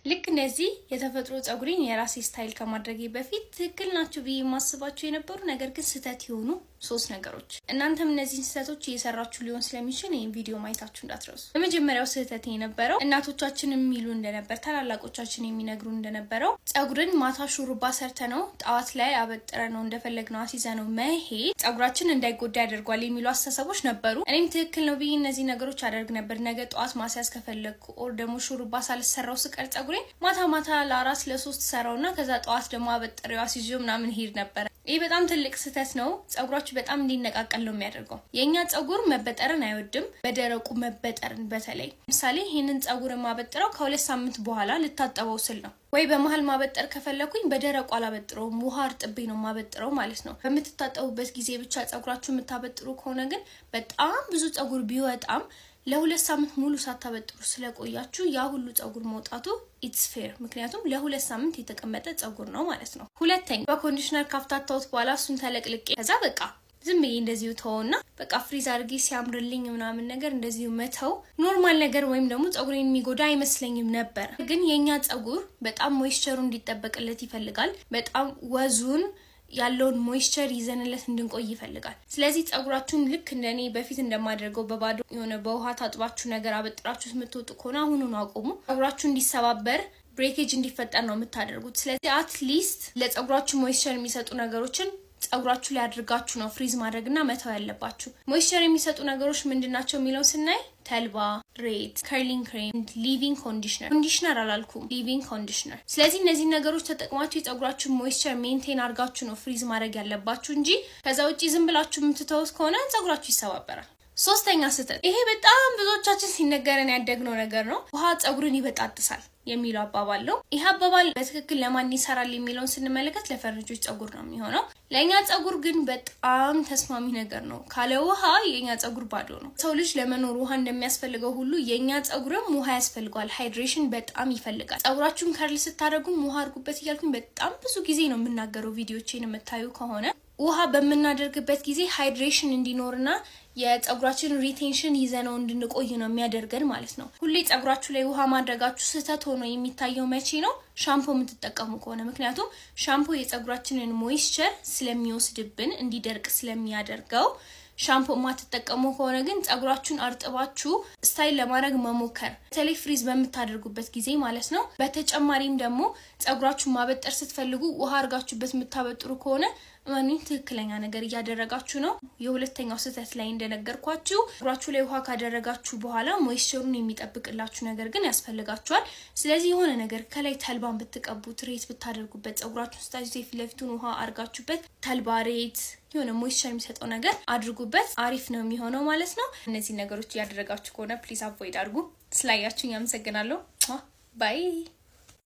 ልክ እንደዚህ የተፈጥሮ ፀጉሬን የራሴ style ከማድረጌ በፊት ትክክል ናቸው ብዬ የማስባቸው የነበሩ ነገር ግን ስህተት የሆኑ ሶስት ነገሮች። እናንተም እነዚህን ስህተቶች እየሰራችሁ ሊሆን ስለሚችል ይህን ቪዲዮ ማየታችሁ እንዳትረሱ። የመጀመሪያው ስህተት የነበረው እናቶቻችን የሚሉ እንደነበር፣ ታላላቆቻችን የሚነግሩ እንደነበረው ፀጉርን ማታ ሹሩባ ሰርተነው ጠዋት ላይ አበጥረነው እንደፈለግነው አስይዘነው መሄድ ፀጉራችን እንዳይጎዳ ያደርጓል የሚሉ አስተሳሰቦች ነበሩ። እኔም ትክክል ነው ብዬ እነዚህ ነገሮች አደርግ ነበር። ነገ ጠዋት ማስያዝ ከፈለግኩ or ደግሞ ሹሩባ ሳልሰራው ስቀር ፀጉሬን ማታ ማታ ለአራት ለሶስት ሰራውና ከዛ ጠዋት ደግሞ አበጥሬው አስይዤው ምናምን ሄድ ነበር። ይህ በጣም ትልቅ ስህተት ነው። ፀጉራችሁ በጣም እንዲነቃቀል ነው የሚያደርገው። የእኛ ፀጉር መበጠርን አይወድም፣ በደረቁ መበጠርን በተለይ። ለምሳሌ ይህንን ፀጉር የማበጥረው ከ2 ሳምንት በኋላ ልታጠበው ስል ነው። ወይ በመሀል ማበጠር ከፈለኩኝ በደረቁ አላበጥረውም፣ ውሃ አርጥቤ ነው ማበጥረው ማለት ነው። በምትታጠቡበት ጊዜ ብቻ ፀጉራችሁ የምታበጥሩ ከሆነ ግን በጣም ብዙ ፀጉር ቢወጣም ለ2 ሳምንት ሙሉ ሳታበጥሩ ስለቆያችሁ ያ ሁሉ ፀጉር መውጣቱ it's fair፣ ምክንያቱም ለ2 ሳምንት የተቀመጠ ፀጉር ነው ማለት ነው። ሁለተኛ፣ በ conditioner ካፍታታሁት በኋላ እሱን ተለቅልቄ ከዛ በቃ ዝም ብዬ እንደዚሁ ተወውና በቃ freeze አድርጌ ሲያምርልኝ ምናምን ነገር እንደዚሁ መተው normal ነገር ወይም ደግሞ ፀጉሬን የሚጎዳ አይመስለኝም ነበር። ግን የእኛ ፀጉር በጣም moisture ኡ እንዲጠበቅለት ይፈልጋል። በጣም ወዙን ያለውን moisture ይዘንለት እንድንቆይ ይፈልጋል። ስለዚህ ፀጉራችሁን ልክ እንደኔ በፊት እንደማደርገው በባዶ የሆነ በውሃ ታጥባችሁ ነገር አበጥራችሁ የምትወጡ ከሆነ አሁኑኑ አቁሙ። ፀጉራችሁ እንዲሰባበር፣ breakage እንዲፈጠር ነው የምታደርጉት። ስለዚህ at least ለፀጉራችሁ moisture የሚሰጡ ነገሮችን ፀጉራችሁ ላይ አድርጋችሁ ነው freeze ማድረግና መተው ያለባችሁ። Moisture የሚሰጡ ነገሮች ምንድን ናቸው የሚለውን ስናይ ተልባ፣ ሬት፣ curling cream፣ leave-in conditioner። Conditioner አላልኩም፣ leave-in conditioner። ስለዚህ እነዚህ ነገሮች ተጠቅማችሁ የፀጉራችሁን moisture maintain አድርጋችሁ ነው freeze ማድረግ ያለባችሁ እንጂ ከዛ ውጭ ዝም ብላችሁ የምትተውት ከሆነ ፀጉራችሁ ይሰባበራል። ሶስተኛ ስህተት፣ ይሄ በጣም ብዙዎቻችን ሲነገረን ያደግነው ነገር ነው። ውሃ ፀጉርን ይበጣጥሳል የሚለው አባባል ነው። ይህ አባባል በትክክል ለማን ይሰራል የሚለውን ስንመለከት ለፈረንጆች ፀጉር ነው የሚሆነው። ለእኛ ፀጉር ግን በጣም ተስማሚ ነገር ነው። ካለ ውሃ የእኛ ፀጉር ባዶ ነው። ሰው ልጅ ለመኖር ውሃ እንደሚያስፈልገው ሁሉ የእኛ ፀጉርም ውሃ ያስፈልገዋል። Hydration በጣም ይፈልጋል። ፀጉራችሁን curl ስታደርጉም ውሃ አድርጉበት እያልኩኝ በጣም ብዙ ጊዜ ነው የምናገረው። ቪዲዮቼን የምታዩ ከሆነ ውሃ በምናደርግበት ጊዜ hydration እንዲኖርና የፀጉራችን retention ይዘነው እንድንቆይ ነው የሚያደርገን ማለት ነው። ሁሌ ፀጉራችሁ ላይ ውሃ ማድረጋችሁ ስህተት ሆኖ የሚታየው መቼ ነው? ሻምፖ የምትጠቀሙ ከሆነ። ምክንያቱም ሻምፖ የፀጉራችንን moisture ስለሚወስድብን፣ እንዲደርቅ ስለሚያደርገው። ሻምፖ የማትጠቀሙ ከሆነ ግን ፀጉራችሁን አርጥባችሁ style ለማድረግ መሞከር፣ በተለይ freeze በምታደርጉበት ጊዜ ማለት ነው። በተጨማሪም ደግሞ ፀጉራችሁን ማበጠር ስትፈልጉ ውሃ አድርጋችሁበት የምታበጥሩ ከሆነ እመኑኝ ትክክለኛ ነገር እያደረጋችሁ ነው። የሁለተኛው ስህተት ላይ እንደነገርኳችሁ ፀጉራችሁ ላይ ውሃ ካደረጋችሁ በኋላ moisture ኡን የሚጠብቅላችሁ ነገር ግን ያስፈልጋችኋል። ስለዚህ የሆነ ነገር ከላይ ተልባን ብትቀቡት፣ ሬት ብታደርጉበት፣ ፀጉራችሁን ስታይዙ የፊት ለፊቱን ውሃ አድርጋችሁበት ተልባ፣ ሬት፣ የሆነ moisture የሚሰጠው ነገር አድርጉበት። አሪፍ ነው የሚሆነው ማለት ነው። እነዚህ ነገሮች እያደረጋችሁ ከሆነ please avoid አድርጉ። ስላያችሁኝ አመሰግናለሁ። Bye.